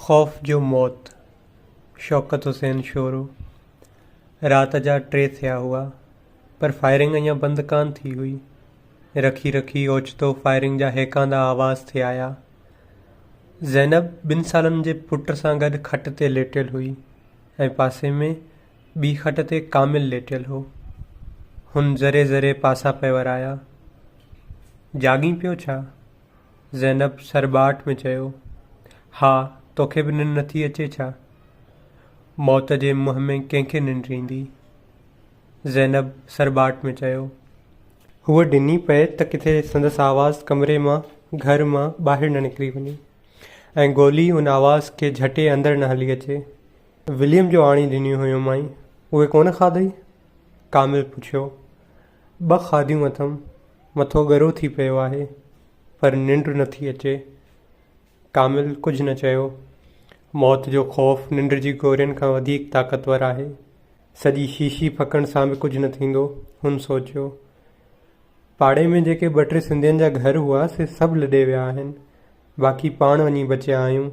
خوف جو موت، شوڪت حسين شورو، رات جا ٽي ٿيا هئا، پر فائرنگ اڃا بند ڪانه ٿي هئي. رکي رکي اوچتو فائرنگ جا هيڪاندا آواز ٿي آيا. زينب ٻن سالن جي پٽ سان گڏ کٽ تي ليٽيل هئي ۽ پاسي ۾ ٻي کٽ تي ڪامل ليٽيل هو. هن ذري ذري پاسا پئي ورايا. جاڳين پيو ڇا؟ زينب سرٻاٽ ۾ چيو، ها، توکي به ننڊ نٿي اچي ڇا؟ موت جي منهن ۾ ڪنهن کي ننڊ ايندي؟ زينب سرٻاٽ ۾ چيو. هوء ڊني پئي ته ڪٿي سندس آواز ڪمري مان، گهر مان ٻاهر نه نڪري وڃي ۽ گولي ان آواز کي جهٽي اندر نه هلي اچي. وليم جو آڻي ڏنيون هيومانء، اهي ڪونه کاڌئي؟ ڪامل پڇيو. ٻه کاڌيون اٿم. مٿو ڳرو ٿي پيو آهي، پر ننڊ نٿي اچي. ڪامل ڪجهه نه چيو. موت جو خوف ننڊ جي گورين کان وڌيڪ طاقتور آهي. سڄي شيشي ڦڪڻ سان به ڪجهه نه ٿيندو، هن سوچيو. پاڙي ۾ جيڪي ٻه ٽي سنڌين جا گهر هئا، سي سڀ لڏي ويا آهن. باقي پاڻ وڃي بچيا آهيون.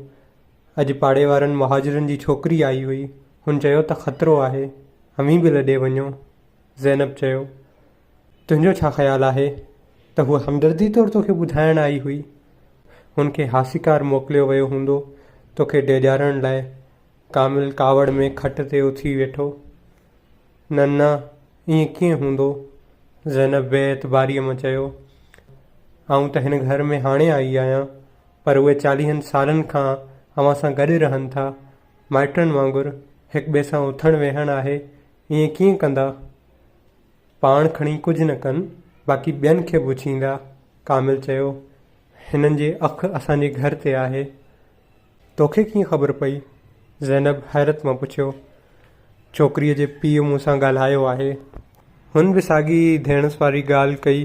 اڄ پاڙي وارن مهاجرن جي ڇوڪري آئي هئي. هن چيو ته خطرو آهي، اوهين به لڏي وڃو. زينب چيو. تنهنجو ڇا خيال آهي ته هوء همدردي طور توکي ٻڌائڻ آئي هئي؟ هن کي هاسيڪار موڪليو ويو هوندو توکي ڊيڄارڻ لاء. ڪامل ڪاوڙ ۾ کٽ تي اٿي ويٺو. نه نه ائين ڪيئن هوندو؟ زينب بي اعتباريء مان چيو. آئون ته هن گهر ۾ هاڻي آئي آهيان، پر اهي چاليهن سالن کان اوهان سان گڏ رهن ٿا. مائٽن وانگر هڪٻئي سان اٿڻ ويهڻ آهي، ائين ڪيئن ڪندا؟ پاڻ کڻي ڪجهه نه ڪن، باقي ٻين کي بڇيندا. ڪامل چيو، هنن جي اک اسان جي گهر تي آهي. توکي ڪيئن خبر پئي؟ زينب حيرت مان پڇيو. ڇوڪريء جي پيء مون سان ڳالهايو آهي. هن به ساڳي ئي ڌيڻس واري ڳالهه ڪئي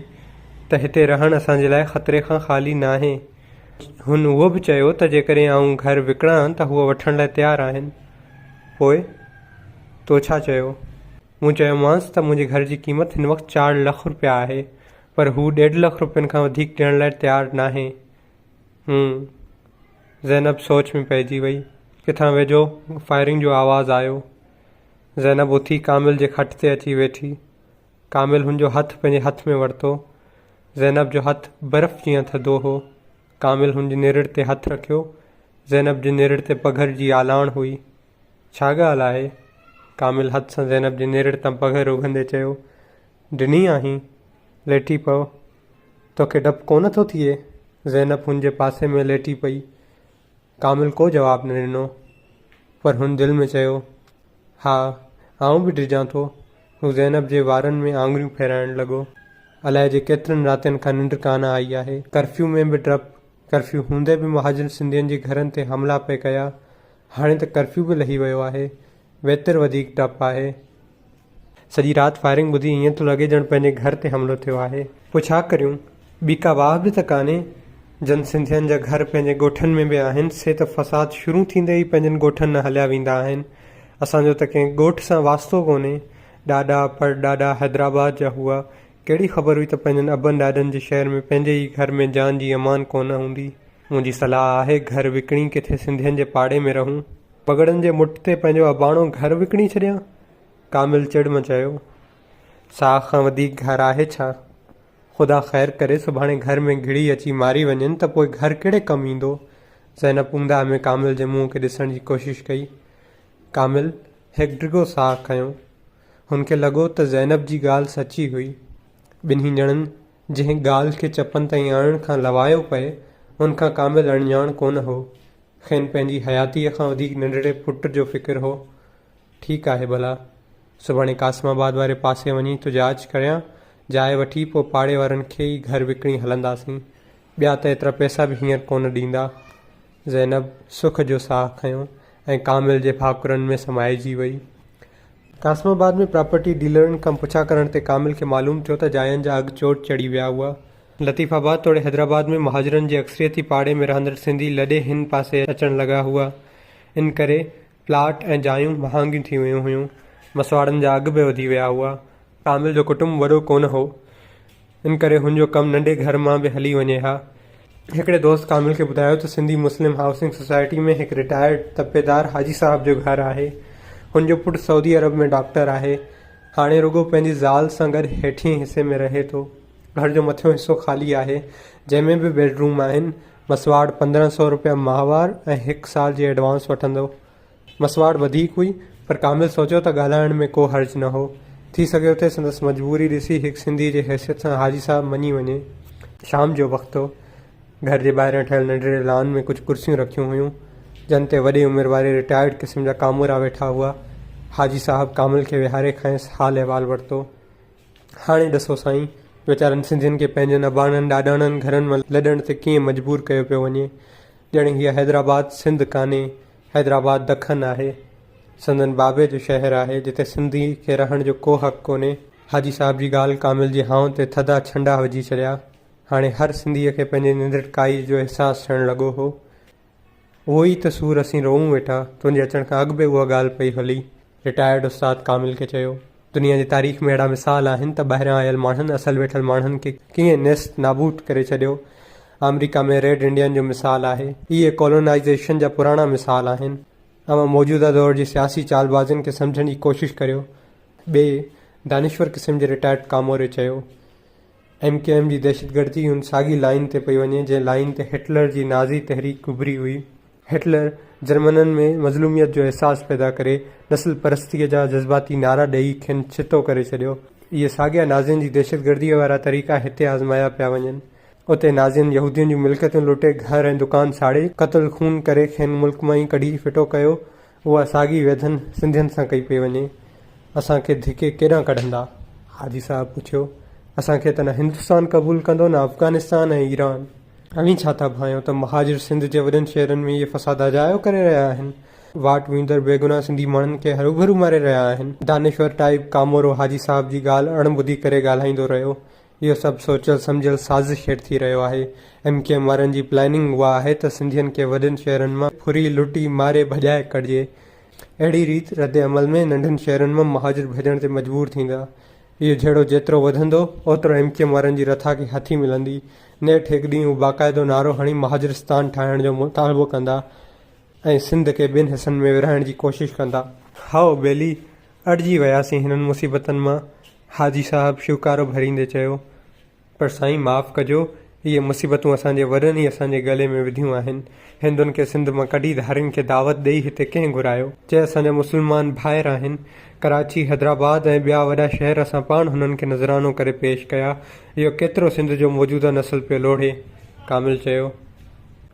ته هتي رهڻ اسان جي لاء خطري کان خالي ناهي. هن اهو به چيو ته جيڪڏهن آئون گهر وڪڻان ته هو وٺڻ لاء تيار آهن. پوء؟ تو ڇا چيو؟ مون چيومانس ته منهنجي گهر جي قيمت هن وقت چار لک رپيا آهي، پر هو ڏيڍ لک رپين کان وڌيڪ ڏيڻ لاء تيار ناهي. هون. زينب سوچ ۾ پئجي وئي. ڪٿان ويجهو فائرنگ جو آواز آيو. زينب اٿي ڪامل جي کٽ تي اچي ويٺي. ڪامل هن جو هٿ پنهنجي هٿ ۾ ورتو. زينب جو هٿ برف جيان ٿڌو هو. ڪامل هن جي نرڙ تي هٿ رکيو. زينب جي نرڙ تي پگهر جي آلاڻ هئي. ڇا ڳالهه آهي؟ ڪامل هٿ سان زينب جي نرڙ تان پگهر اگهندي چيو، ڊني آهين؟ ليٽي پئو. توکي ڊپ ڪونه ٿو ٿئي؟ زينب هن جي پاسي ۾ ليٽي پئي. ڪامل ڪو جواب نه ڏنو، پر هن دل ۾ چيو، ها، آئون به ڊڄان ٿو. هو زينب جي وارن ۾ آڱريون ڦيرائڻ لڳو. الائجي ڪيترن راتين کان ننڊ ڪانه آئي آهي. ڪرفيو ۾ به ڊپ، ڪرفيو هوندي به مهاجر سنڌين جي گهرن تي حملا پئي ڪيا. هاڻي ته ڪرفيو به لهي ويو آهي، ويتر وڌيڪ ڊپ آهي. سڄي رات فائرنگ ٻڌي ائين ٿو لڳي ڄڻ پنهنجي گهر تي حملو ٿيو آهي. پوء ڇا ڪريون؟ ٻي ڪا واهه به ته ڪانهي. جن سنڌين جا گهر پنهنجي ڳوٺن ۾ به آهن، سي ته فساد شروع ٿيندي ئي پنهنجن ڳوٺن ڏانهن هليا ويندا آهن. اسان جو ته ڪنهن ڳوٺ سان واسطو ڪونهي. ڏاڏا، پڙ ڏاڏا حيدرآباد جا هئا. ڪهڙي خبر هئي ته پنهنجن ابن ڏاڏن جي شهر ۾ پنهنجي ئي گهر ۾ جان جي امان ڪونه هوندي. منهنجي صلاح آهي گهر وڪڻي ڪٿي سنڌين جي پاڙي ۾ رهون. ٻگهڙن جي مٺ تي پنهنجو اباڻو گهر وڪڻي ڇڏيان؟ ڪامل چڙ مان چيو. ساهه کان وڌيڪ گهر آهي ڇا؟ خدا خير ڪري سڀاڻي گهر ۾ گهڙي اچي ماري وڃن ته پوء گهر ڪهڙي ڪم ايندو؟ زينب اونداهه ۾ ڪامل جي منهن کي ڏسڻ جي ڪوشش ڪئي. ڪامل هڪ ڊگهو ساهه کنيو. هن کي لڳو ته زينب جي ڳالهه سچي هئي. ٻنهي ڄڻن جنهن ڳالهه کي چپن تائين آڻڻ کان لوايو پئي، ان کان ڪامل اڻڄاڻ ڪونه هو. کين پنهنجي حياتيء کان وڌيڪ ننڍڙي پٽ جو فڪر هو. ٺيڪ آهي ڀلا. سڀاڻي قاسم آباد واري پاسي وڃي ٿو جاچ ڪريان. جاء وٺي پوء پاڙي وارن کي ئي گهر وڪڻي هلنداسين. ٻيا ته ايترا پئسا به هينئر ڪونه ڏيندا. زينب سک جو ساهه کنيو ۽ ڪامل جي ڀاڪرن ۾ سمائجي وئي. قاسم آباد ۾ پراپرٽي ڊيلرن کان پڇا ڪرڻ تي ڪامل کي معلوم ٿيو ته جاين جا اگهه چوٽ چڙهي ويا هئا. لطيف آباد توڙي حيدرآباد ۾ مهاجرن جي اڪثريتي پاڙي ۾ رهندڙ سنڌي لڏي هن پاسي اچڻ لڳا هئا. ان ڪري پلاٽ ۽ جايون مهانگيون ٿي ويون هيون. مسواڙن جا اگهه به وڌي ويا هئا. ڪامل جو ڪٽنب وڏو ڪونه هو. ان ڪري هن جو ڪم ننڍي گهر مان به هلي وڃي ها. هڪڙي دوست ڪامل کي ٻڌايو ته سنڌي مسلم هائوسنگ سوسائٽي ۾ هڪ رٽائرڊ تپيدار حاجي صاحب جو گهر آهي. هن جو پٽ سعودي عرب ۾ ڊاڪٽر آهي. هاڻي رڳو پنهنجي زال سان گڏ هيٺئين حصي ۾ رهي ٿو. گهر جو مٿيون حصو خالي آهي، جنهن ۾ به بيڊ روم آهن. مسواڙ 1500 روپيا ماهوار ۽ هڪ سال جي ايڊوانس وٺندو. مسواڙ وڌيڪ هئي، پر ڪامل سوچيو ته ڳالهائڻ ۾ ڪو حرج نه هو. ٿي سگهيو ٿي سندس مجبوري ڏسي هڪ سنڌيء جي حيثيت سان حاجي صاحب مڃي وڃي. شام جو وقت هو. گهر جي ٻاهريان ٺهيل ننڍڙي لان ۾ ڪجهه ڪرسيون رکيون هيون، جن تي وڏي عمر واري رٽائرڊ قسم جا ڪامورا ويٺا هئا. حاجي صاحب ڪامل کي ويهاري کانئس حال احوال ورتو. هاڻي ڏسو سائين، ويچارن سنڌين کي پنهنجن اباڻن ڏاڏاڻن گهرن مان لڏڻ تي ڪيئن مجبور ڪيو پيو وڃي. ڄڻ هيء حيدرآباد سنڌ ڪانهي، حيدرآباد دکن آهي. سندن بابي جو شهر آهي، جتي سنڌي کي رهڻ جو ڪو حق ڪونهي. حاجي صاحب جي ڳالهه ڪامل جي هانء تي ٿڌا ڇنڊا وجهي ڇڏيا. هاڻي هر سنڌيء کي پنهنجي ننڌڻڪائيء جو احساس ٿيڻ لڳو هو. اهو ئي ته سور اسين روئون ويٺا، تنهنجي اچڻ کان اڳ به اها ڳالهه پئي هلي. رٽائرڊ استاد ڪامل کي چيو. دنيا جي تاريخ ۾ اهڙا مثال آهن ته ٻاهريان آيل ماڻهن اصل ويٺل ماڻهن کي ڪيئن نيست نابود ڪري ڇڏيو. آمريڪا ۾ ريڊ انڊين جو مثال آهي. اهي ڪالونائيزيشن جا پراڻا مثال آهن. اوهان موجوده دور جي سياسي چالبازين کي سمجهڻ جي ڪوشش ڪريو. ٻئي دانشور قسم جي رٽائرڊ ڪاموري چيو. ايم ڪيو ايم جي دهشتگردي ان ساڳي لائين تي پئي وڃي جنهن لائين تي هٽلر جي نازي تحريڪ اڀري هئي. هٽلر جرمنن ۾ مظلوميت جو احساس پيدا ڪري نسل پرستيء جا جذباتي نعرا ڏيئي کين ڇتو ڪري ڇڏيو. اهي ساڳيا نازين جي دهشتگرديء وارا طريقا هتي آزمايا پيا وڃن. اتي نازين يهودين جون ملڪيتون لٽي گهر ۽ دڪان ساڙي، قتل خون ڪري کين ملڪ مان ئي ڪڍي ڦٽو ڪيو. اها ساڳي ويڌن سنڌين سان ڪئي پئي وڃي. اسان کي ڌڪي ڪيڏانهن ڪڍندا؟ حاجي صاحب پڇيو. اسان کي ته نه هندستان قبول ڪندو نه افغانستان ۽ ايران. اوهين ڇا ٿا ڀانئيو ته مهاجر سنڌ جي وڏن شهرن ۾ اهي فساد اجايو ڪري رهيا آهن؟ واٽ ويندڙ بيگناهه سنڌي ماڻهن کي هروڀرو ماري رهيا آهن. دانشور ٽائيپ ڪامورو حاجي صاحب جي ڳالهه اڻ ٻڌي ڪري ڳالهائيندو رهيو. اهو سڀ سوچيل سمجهيل سازش هيٺ ٿي رهيو آهي. ايم ڪيو ايم وارن جي پلاننگ اها آهي ته سنڌين کي وڏن شهرن مان ڦري، لٽي، ماري، ڀڄائي ڪڍجي. اهڙي ريت ردعمل ۾ ننڍن شهرن مان مهاجر ڀڄڻ تي مجبور ٿيندا. اهو جهيڙو جيترو وڌندو، اوترو ايم ڪيو ايم وارن جي رٿا کي هٿي ملندي. نيٺ هڪ ڏينهن هو باقاعدو نعرو هڻي مهاجرستان ٺاهڻ جو مطالبو ڪندا ۽ سنڌ کي ٻن حصن ۾ ورهائڻ جي ڪوشش ڪندا. هائو ٻيلي، اڙجي وياسين هنن مصيبتن مان. حاجي صاحب شوڪارو ڀريندي چيو. پر سائين معاف ڪجو، اهي مصيبتون اسان جي وڏن ئي اسان جي ڳلي ۾ وڌيون آهن. هندن کي سنڌ مان ڪڍي ڌارين کي دعوت ڏئي هتي ڪنهن گهرايو؟ چي اسان جا مسلمان ڀائر آهن. ڪراچي، حيدرآباد ۽ ٻيا وڏا شهر اسان پاڻ هنن کي نذرانو ڪري پيش ڪيا. اهو ڪيترو سنڌ جو موجوده نسل پيو لوڙهي؟ ڪامل چيو.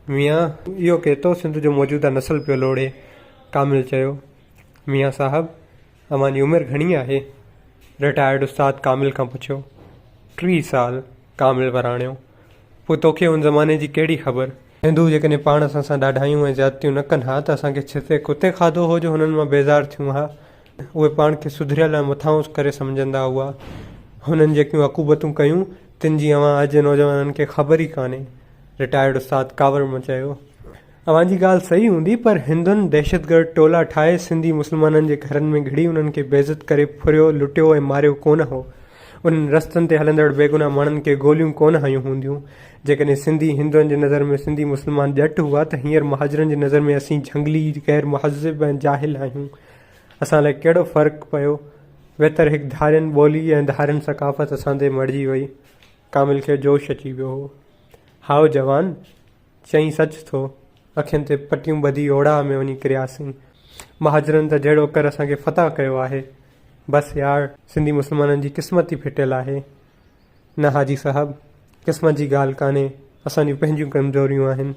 ميان، اهو ڪيتو سنڌ جو موجوده نسل پيو لوڙهي؟ ڪامل چيو. ميان صاحب! اوهان جي عمر گهڻي آهي؟ رٽائرڊ استاد ڪامل کان پڇيو. 30 سال، ڪامل وراڻيو. پوء توکي ان زماني جي ڪهڙي خبر؟ هندو جيڪڏهن پاڻ اسان سان ڏاڍايون ۽ زيادتيون نه ڪن ها ته اسان کي ڇتي ڪتي کاڌو هو جو هنن مان بيزار ٿيون ها. اهي پاڻ کي سڌريل ۽ مٿانهون ڪري سمجهندا هئا. هنن جيڪيون عقوبتون ڪيون، تن جي اوهان اڄ جي نوجوانن کي خبر ئي ڪانهي. رٽائرڊ استاد ڪاوڙ مان چيو. اوهان جي ڳالهه صحيح هوندي پر هندن دهشتگرد ٽولا ٺاهي سنڌي مسلمانن جي گهرن ۾ گهڙي انهن کي بيعزت ڪري ڦريو، لٽيو ۽ ماريو ڪونه هو. انهن رستن تي هلندڙ بيگناهه ماڻهن کي گوليون ڪونه هنيون هونديون. جيڪڏهن سنڌي هندن جي نظر ۾ سنڌي مسلمان ڄٽ هئا ته هينئر مهاجرن جي نظر ۾ اسين جهنگلي، غير مهذب ۽ جاهل آهيون. اسان لاء ڪهڙو فرق پيو؟ ويتر هڪ ڌارين ٻولي ۽ ڌارين ثقافت اسان تي مڙهجي وئي. ڪامل کي جوش اچي ويو هو. هائو جوان! چئين سچ ٿو. اکين تي پٽيون ٻڌي اوڙاهه ۾ وڃي ڪرياسين. مهاجرن ته جهڙوڪر اسان کي فتح ڪيو آهي. بس يار، سنڌي مسلمانن جي قسمت ئي ڦٽيل آهي. نه حاجي صاحب، قسمت جي ڳالهه ڪانهي، اسان جون پنهنجون ڪمزوريون آهن.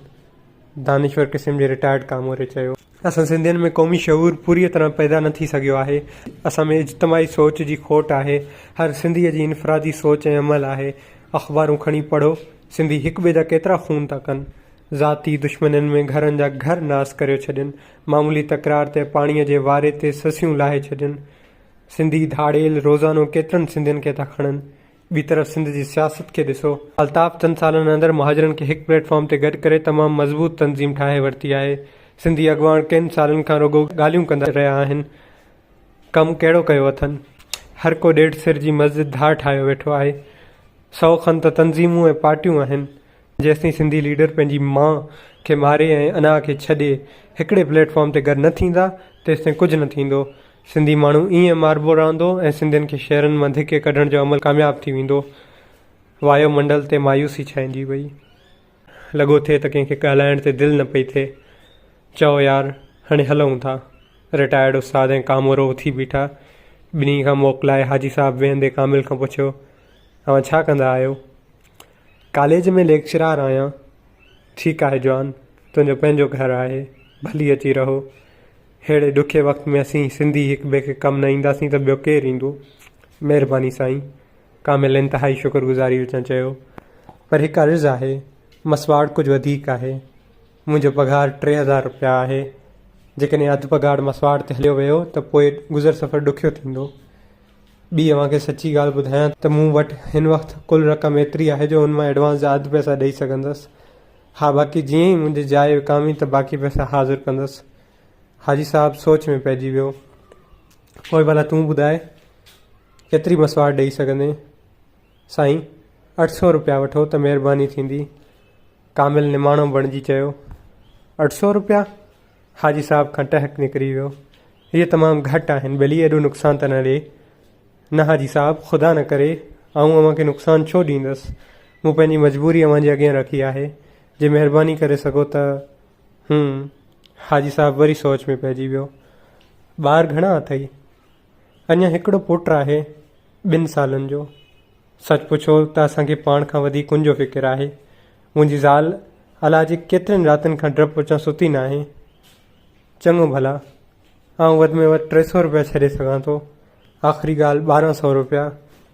دانشور قسم جي رٽائرڊ ڪاموري چيو. اسان سنڌين ۾ قومي شعور پوريء طرح پيدا نه ٿي سگهيو آهي. اسان ۾ اجتماعي سوچ جي کوٽ آهي. هر سنڌيء جي انفرادي سوچ ۽ عمل آهي. اخبارون کڻي پڙهو، سنڌي هڪ ٻئي جا ڪيترا خون ٿا ڪن. ذاتي دشمنين ۾ گهرن جا گهر ناس ڪريو ڇڏين. معمولي تڪرار تي پاڻيء جي واري تي سسيون لاهي ڇڏين. سنڌي ڌاڙيل روزانو ڪيترن سنڌين کي ٿا کڻن. ٻي طرف سنڌ جي سياست کي ڏسو. الطاف چند سالن اندر مهاجرن کي هڪ پليٽ فارم تي گڏ ڪري تمام مضبوط تنظيم ٺاهي ورتي آهي. سنڌي اڳواڻ ڪئين سالن کان رڳو ڳالهيون ڪندا رهيا آهن. ڪم ڪهڙو ڪيو اٿن. هر ڪو ڏيڍ سر جي مسجد ڌار ٺاهيو ويٺو آهي. سئو کن ته تنظيمون ۽ پارٽيون آهن. جيستائين سنڌي ليڊر پنهنجي مان کي ماري ۽ انا کي ڇڏي هڪڙي پليٽ فارم تي گڏ نه ٿيندا تيستائين ڪجهه نه ٿيندو. سنڌي ماڻهو ائين ماربو رهندو ۽ سنڌين کي شهرن مان ڌڪي ڪڍڻ جو عمل ڪامياب ٿي ويندو. وايو منڊل تي مايوسي ڇانئجي وئي. لڳو ٿي ته ڪنهن کي ڳالهائڻ تي دل نه پئي ٿئي. چئو يار، هاڻي هلون ٿا. رٽائرڊ استاد ۽ ڪامورو اٿي بيٺا. ٻنهي کان موڪلائي حاجي صاحب ويهندي ڪامل کان پڇيو، اوهان ڇا ڪندا آهيو؟ ڪاليج ۾ ليڪچرار آهيان. ٺيڪ آهي جوان، تنهنجو پنهنجو گهر آهي، ڀلي اچي رهو. ههڙي ڏکي وقت ۾ اسين سنڌي هڪ ٻئي کي ڪم نه اينداسين ته ٻيو ڪير ايندو؟ مهرباني سائين. ڪامل انتهائي شڪر گذاري وچان چيو، پر هڪ عرض آهي، مسواڙ ڪجهه وڌيڪ آهي. منهنجو پگهار 3000 رپيا آهي. جيڪڏهن اڌ پگهار مسواڙ تي هليو ويو ته پوء گذر سفر ڏکيو ٿيندو. ٻي اوهان کي سچي ڳالهه ٻڌايان ته مون وٽ هن وقت ڪل رقم ايتري آهي جو ان مان ايڊوانس جا اڌ پئسا ڏئي سگهندس. ها باقي جيئن ئي منهنجي جاء وڪامي ته باقي پئسا حاضر ڪندس. حاجي صاحب سوچ ۾ پئجي ويو. پوء ڀلا تون ٻڌاء ڪيتري مسواڙ ڏئي سگهندين؟ سائين 800 رپيا وٺو ته مهرباني ٿيندي. ڪامل نماڻو بڻجي چيو. 800 رپيا؟ حاجي صاحب کان ٽهڪ نڪري ويو. اهي تمام گهٽ آهن ٻلي ايڏو نقصان ته نه ڏي. نه حاجي صاحب خدا نه ڪري آئون اوهان کي نقصان ڇو ڏيندس. مون پنهنجي مجبوري اوهان جي اڳيان رکي آهي. جي مهرباني ڪري سگهو ته. هم. حاجي صاحب وري سوچ ۾ پئجي ويو. ٻار گهڻا اٿئي؟ اڃا هڪڙو پٽ آهي ٻن سالن جو. سچ پڇو ته اسان کي پاڻ کان وڌيڪ ان جو فڪر آهي. منهنجي زال الاجي ڪيترين راتين کان ڊپ وچان ستي ناهي. چڱو ڀلا، آئون وڌ ۾ وڌ 300 رپيا ڇڏي سگهان ٿو. آخري ڳالهه 1200 رپيا،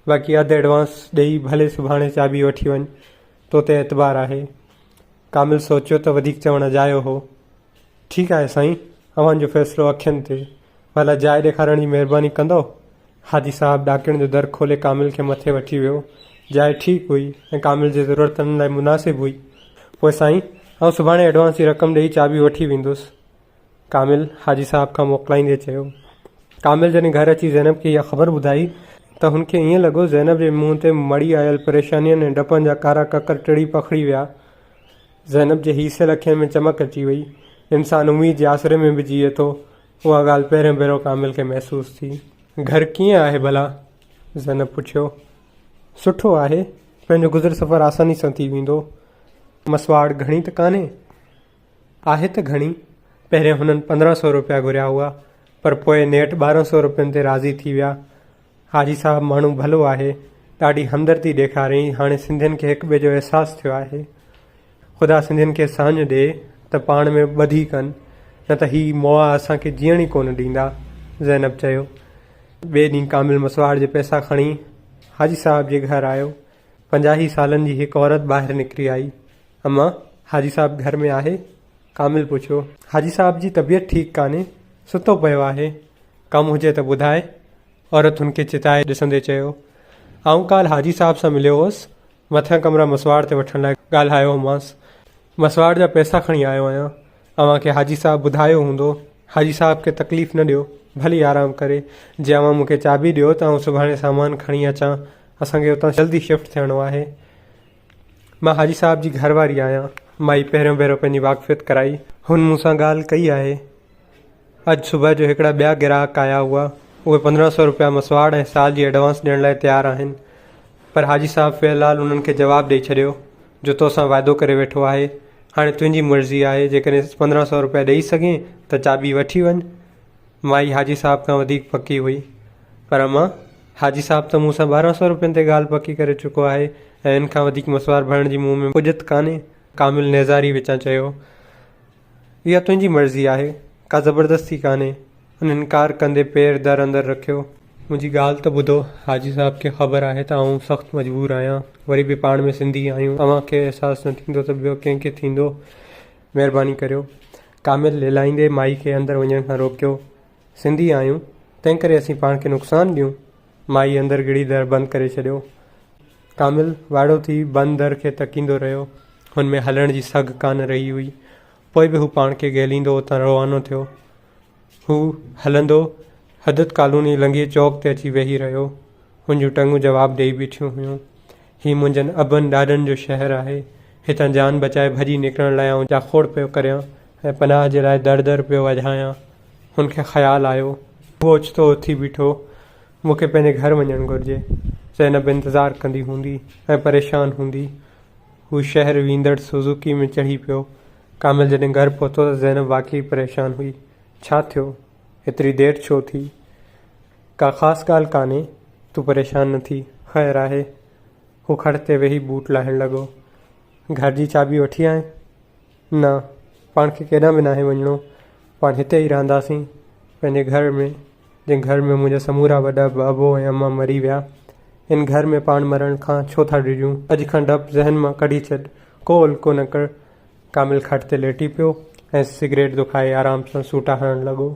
باقي اڌ ايڊوانس ڏيئي ڀلي سڀاڻي چاٻي وٺي وڃ، تو تي اعتبار آهي. ڪامل سوچيو ته وڌيڪ چوڻ اجايو هو. ٺيڪ آهي سائين، اوهان جو فيصلو اکين تي. ڀلا جاء ڏيکارڻ جي مهرباني ڪندؤ؟ حاجي صاحب ڏاڪڻ جو در کولي ڪامل کي مٿي وٺي ويو. جاء ٺيڪ هئي ۽ ڪامل جي ضرورتن لاء مناسب هئي. پوء سائين، آئون سڀاڻي ايڊوانس جي رقم ڏيئي چاٻي وٺي ويندس. ڪامل، حاجي صاحب کان موڪلائيندي چيو. ڪامل جڏهن گهر اچي زينب کي اها خبر ٻڌائي ته هن کي ائين لڳو زينب جي منهن تي مڙي آيل پريشانين ۽ ڊپن جا ڪارا ڪڪر ٽڙي پکڙي ويا. زينب جي هيسيل اکين ۾ چمڪ اچي وئي. انسان اميد جي آسري ۾ به جيئي ٿو. اها ڳالهه پهريون ڀيرو ڪامل کي محسوس ٿي. گهر ڪيئن آهي ڀلا؟ زينب پڇيو. سٺو آهي. پنهنجو گذر سفر آساني سان ٿي ويندو. مسواڙ گهڻي ته ڪانهي؟ آهي ته گهڻي. پهرين هنن 15 سو رپيا گهريا هئا، پر پوء نيٺ 12 سو رپين تي راضي ٿي ويا. حاجي صاحب ماڻهو ڀلو آهي. ڏاڍي همدردي ڏيکاريائين. هاڻي سنڌين کي هڪ ٻئي جو احساس ٿيو آهي. خدا سنڌين کي ساڃهه ڏي ته پاڻ ۾ ٻڌي ڪن، نه ته هي مئا اسان کي جيئڻ ئي ڪونه ڏيندا. زينب چيو. ٻئي ڏينهن ڪامل مسواڙ جي پئسا کڻي حاجي صاحب جي گهر آيو. پنجاهي سالن جي هڪ عورت ٻاهر نڪري آئي. اما، حاجي صاحب گهر ۾ آهي؟ ڪامل پڇيو. حاجي صاحب جي طبيعت ٺيڪ ڪانهي، ستو پيو آهي. ڪم هجي ته ٻڌاء. عورت هن کي چتائي ڏسندي چيو. آئون ڪالهه حاجي صاحب سان مليو هوس. مٿيان ڪمرا مسواڙ تي وٺڻ لاء ڳالهايو هومانس. مسواڙ جا پئسا کڻي آيو آهيان. اوهان کي حاجي صاحب ٻڌايو هوندو. حاجي صاحب کي تڪليف نه ڏيو. ڀلي آرام ڪري. جي اوهان مون کي چاٻي ڏيو ته آئون سڀاڻي سامان کڻي اچان. اسان کي اتان جلدي شفٽ ٿيڻو آهي. مان حاجي صاحب جي گهر واري آهيان. مائي پهريون ڀيرو پنهنجي واقفيت ڪرائي. هن مون سان ڳالهه ڪئي آهي. اڄ صبح جو هڪڙا ٻيا گراهڪ آيا هئا. اهي 15 سو رپيا مسواڙ ۽ سال جي ايڊوانس ڏيڻ لاء تيار آهن. پر حاجي صاحب في الحال انهن کي جواب ڏئي ڇڏيو جو توسان واعدو ڪري ويٺو آهي. هاڻي تنهنجي مرضي آهي جيڪڏهن 15 سو رپيا ڏئي سگهين ته چاٻي وٺي وڃ. مائي حاجي صاحب کان وڌيڪ پڪي هئي. پر امان، حاجي صاحب ته مون سان 12 سو رپين تي ڳالهه پڪي ڪري چڪو آهي ۽ ان کان وڌيڪ مسوار ڀرڻ جي مون ۾ پڄت ڪانهي. ڪامل نيزاري وچان چيو. اها تنهنجي مرضي آهي، ڪا زبردستي ڪانهي. هن انڪار ڪندي پير در اندر رکيو. منهنجي ڳالهه ته ٻڌو، حاجي صاحب کي خبر آهي ته آئون سخت مجبور آهيان، وري به پاڻ ۾ سنڌي آهيون، اوهان کي احساس نه ٿيندو ته ٻيو ڪنهن کي ٿيندو؟ مهرباني ڪريو. ڪامل ليلائيندي مائي کي اندر وڃڻ کان روڪيو. سنڌي آهيون، تنهنڪري اسين پاڻ کي نقصان ڏيون؟ مائي اندر گهڙي در بند ڪري ڇڏيو. ڪامل وائڙو ٿي بند در کي تڪيندو رهيو. هن ۾ هلڻ جي سگهه ڪانه رهي هئي. پوء به هو پاڻ کي گهليندو اتان روانو ٿيو. هو هلندو حدت ڪالوني لنگهي چوڪ تي اچي ويهي رهيو. هن جون ٽنگون جواب ڏيئي بيٺيون هيون. هي منهنجن ابن ڏاڏن جو شهر آهي. هتان جان بچائي ڀڄي نڪرڻ لاء آئون جاکوڙ پيو ڪريان ۽ پناهه جي لاء در در پيو وڄايان. هن کي خيال آيو. هو اوچتو اٿي بيٺو. مون کي پنهنجي گهر وڃڻ گهرجي. زينب انتظار ڪندي هوندي ۽ پريشان هوندي. هو شهر ويندڙ سوزوڪي ۾ چڙهي پيو. ڪامل جڏهن گهر پهتو ته زينب واقعي پريشان هئي. ڇا ٿيو؟ ايتري دير ڇو ٿي؟ ڪا خاص ڳالهه ڪانهي، تون پريشان نه ٿي، خير آهي. هو کٽ تي ويهي بوٽ لاهڻ لڳو. گهر جي چاٻي وٺي آئين؟ نه، پاڻ کي ڪيڏانهن به ناهي وڃڻو. پاڻ هتي ئي رهنداسين، پنهنجي گهر ۾، جنهن گهر ۾ منهنجا سمورا وڏا، بابو ۽ امان مري ويا. ان گهر ۾ پاڻ مرڻ کان ڇو ٿا ڊڄون؟ اڄ کان ڊپ ذهن مان ڪڍي ڇڏ، ڪو الڪو نه ڪر. ڪامل کٽ تي ليٽي پيو ۽ سگريٽ دکائي آرام سان سوٽا هڻڻ لڳو.